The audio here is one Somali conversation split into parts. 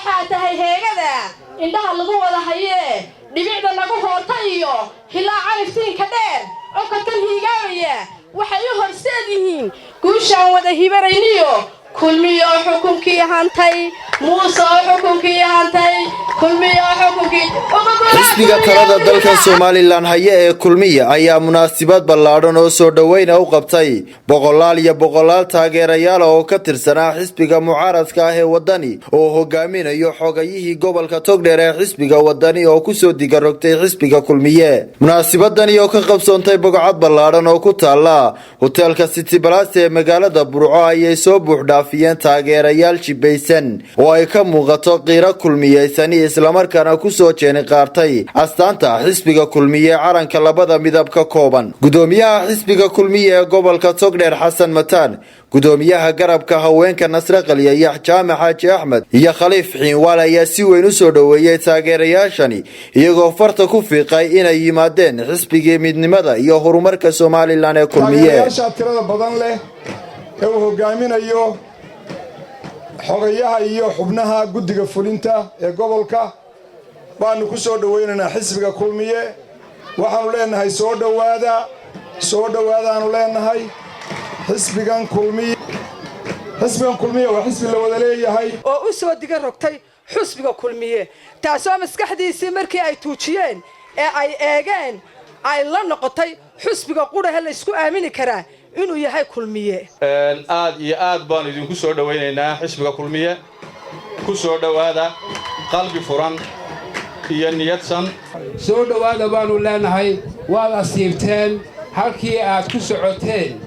Waxaa tahay heegada indhaha lagu wada hayee, dhibicda nagu hoorta iyo hilaaca iftiinka dheer. Codkadkan hiigaamaya waxay u horseed yihiin guushaan wada hibarayniyo. Kulmiyo xukunkii hantay, Muuse oo xukunkii hantay, Kulmiyo xukunkii. Xisbiga talada dalka Somaliland haya ee Kulmiya ayaa munaasabad ballaadhan oo soo dhoweyna u qabtay boqolaal iyo boqolaal taageerayaal oo ka tirsanaa xisbiga mucaaradka ah ee Wadani, oo hogaaminayo xogayihii gobolka Togdheer ee xisbiga Wadani oo kusoo digarogtay xisbiga Kulmiye. Munaasabadani oo ka qabsoontay bogcad ballaadhan oo ku taala hoteelka City Palace ee magaalada Burco ayay soo buuxdhaafiyeen taageerayaal jibaysan oo ay ka muuqato qiiro kulmiyeysani, islamarkaana kusoo jeeni qaartay astaanta xisbiga Kulmiye, calanka labada midab ka kooban. Gudoomiyaha xisbiga Kulmiye ee gobolka Togdheer, Xasan Mataan, gudoomiyaha garabka haweenka Nasre Qalyayax, Jaamac Xaaji Axmed iyo Khaliif Xiinwaal ayaa si weyn u soo dhoweeyey taageerayaashani, iyagoo farta ku fiiqay inay yimaadeen xisbigii midnimada iyo horumarka Somaliland ee Kulmiye. Taageerayaasha tirada badan leh ee uu hogaaminayo xogayaha iyo xubnaha guddiga fulinta ee gobolka baanu ku soo dhowaynaynaa xisbiga Kulmiye. Waxaannu leenahay soo dhowaada, soo dhowaadaannu leenahay. Xisbigan Kulmiye, xisbigan Kulmiye waa xisbi la wada leeyahay. Oo u soo diga rogtay xusbiga Kulmiye, taasoo maskaxdiisii markii ay tuujiyeen ee ay eegeen ay la noqotay xusbiga qudhahe laysku aamini karaa inuu yahay Kulmiye. Aad iyo aad baanu idinku soo dhowaynaynaa xisbiga Kulmiye. Ku soo dhowaada qalbi furan iyo niyadsan. Soo dhowaada baannu leenahay. Waad asiibteen halkii aad ku socoteen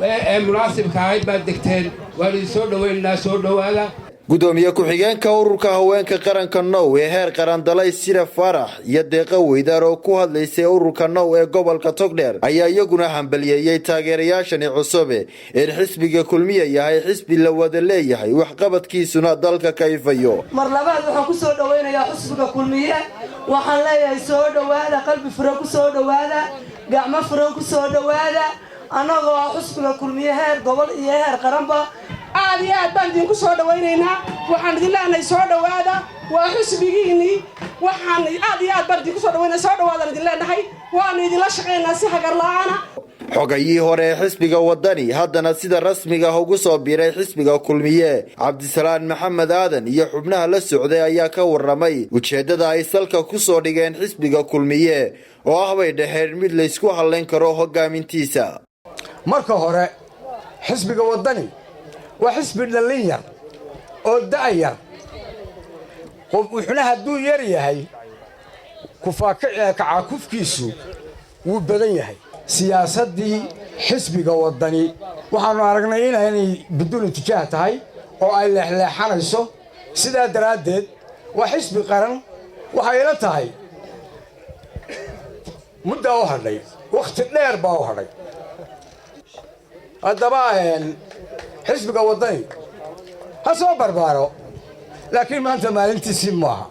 ee munaasibka ahayd baad degteen. Waanu idin soo dhowaynaynaa, soo dhowaada. Gudoomiye ku-xigeenka ururka haweenka qaranka Now ee heer qaran, Dalay Sira Faarax iyo Deeqa Weydaar oo ku hadlaysay ururka Now ee gobolka Togdheer ayaa iyaguna hambaliyeeyey taageerayaashani cusube in xisbiga Kulmiya yahay xisbi la wada leeyahay, waxqabadkiisuna dalka ka ifayo. Mar labaad waxaan ku soo dhowaynayaa xusbiga Kulmiye. Waxaan leeyahay soo dhowaada, qalbi furan ku soo dhowaada, gacmo furan ku soo dhowaada, annagoo ah xusbiga Kulmiye heer gobol iyo heer qaranba. Aad iyo aad baan idinku soo dhawaynaynaa. Waxaan idin leenahay soo dhowaada, waa xusbigiinnii. Waxaan aad iyo aad baan idinku soo dhawaynaa, soo dhawaadaan idin leenahay. Waanu idinla shaqaynaa si hagar la'aana. Xogayihii hore ee xisbiga Wadani, haddana sida rasmiga ah ugu soo biiray xisbiga Kulmiye, Cabdisalaan Maxamed Aadan iyo xubnaha la socday ayaa ka waramay ujeeddada ay salka ku soo dhigeen xisbiga Kulmiye, oo ah bay dhaheen mid laysku hallayn karo hogaamintiisa. Marka hore, xisbiga Waddani waa xisbi dhallin yar oo da'yar. Wuxuna hadduu yar yahay, kacaakufkiisu wuu badan yahay. Siyaasaddii xisbiga Waddani waxaannu aragnay inaynay biduun itijaah tahay oo ay leexleexanayso. Sidaa daraaddeed waa xisbi qaran. Waxay ila tahay muddaa u hadhay, wakhti dheer baa u hadhay. Haddaba xisbiga Waddani ha soo barbaaro, laakiin maanta maalintiisii maaha.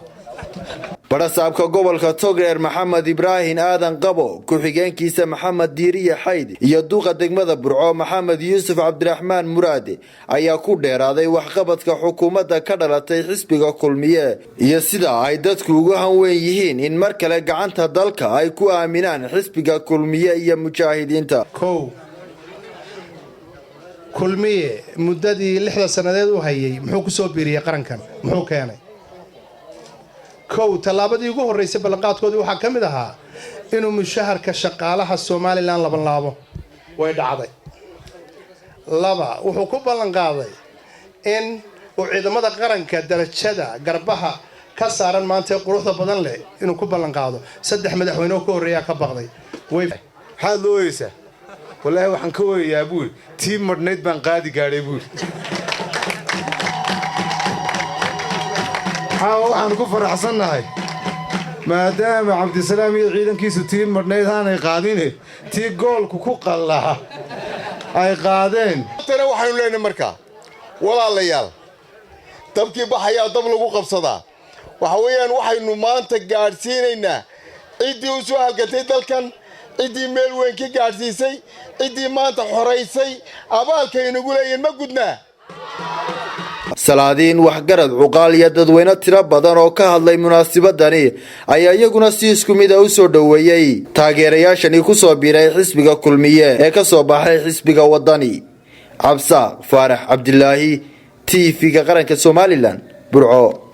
Barasaabka gobolka Togdheer, Maxamed Ibraahim Aadan Qabo, ku-xigeenkiisa Maxamed Diiriye Xayd iyo duqa degmada Burco, Maxamed Yuusuf Cabdiraxmaan Muraade ayaa ku dheeraaday waxqabadka xukuumadda ka dhalatay xisbiga Kulmiye iyo sida ay dadku ugu hanweyn yihiin in mar kale gacanta dalka ay ku aaminaan xisbiga Kulmiye iyo mujaahidiinta. Kow, Kulmiye muddadii 6da sannadeed u hayay muxuu ku soo biiriyey qarankan? Muxuu keenay? Kow, tallaabadii ugu horraysay ballanqaadkoodii waxaa ka mid ahaa inuu mushaharka shaqaalaha Somaliland labanlaabo. Way dhacday. Laba, wuxuu ku ballanqaaday in uu ciidamada qaranka darajada garbaha ka saaran maanta ee quruxda badan leh inuu ku ballanqaado. Saddex madaxweyne oo ka horreeyaa ka baqday. Maxaad looyeysaa? Wallaahi waxaan ka ooyayaa, buuri, tii madhnayd baan qaadi gaadhay, buuri. Caawa waxaan ku faraxsannahay maadaama Cabdisalaam iyo ciidankiisu tii madhnayd aanay qaadine, tii goolku ku qallaha ay qaadeen. Tana waxaynu leenahay markaa, walaalayaal, dabkii baxayaa dab lagu qabsadaa. Waxa weeyaan waxaynu maanta gaadhsiinaynaa ciddii u soo halgantay dalkan, ciddii meel weyn ka gaadhsiisay, ciddii maanta xoraysay. Abaalkay inagu leeyihin ma gudnaa? Salaadiin, waxgarad, cuqaal iyo dadweyne tiro badan oo ka hadlay munaasibadani ayaa iyaguna si isku mid a u soo dhoweeyey taageerayaashani kusoo biiray xisbiga Kulmiye ee ka soo baxay xisbiga Wadani. Cabsaaq Faarax Cabdilaahi, TV-ga Qaranka Somaliland, Burco.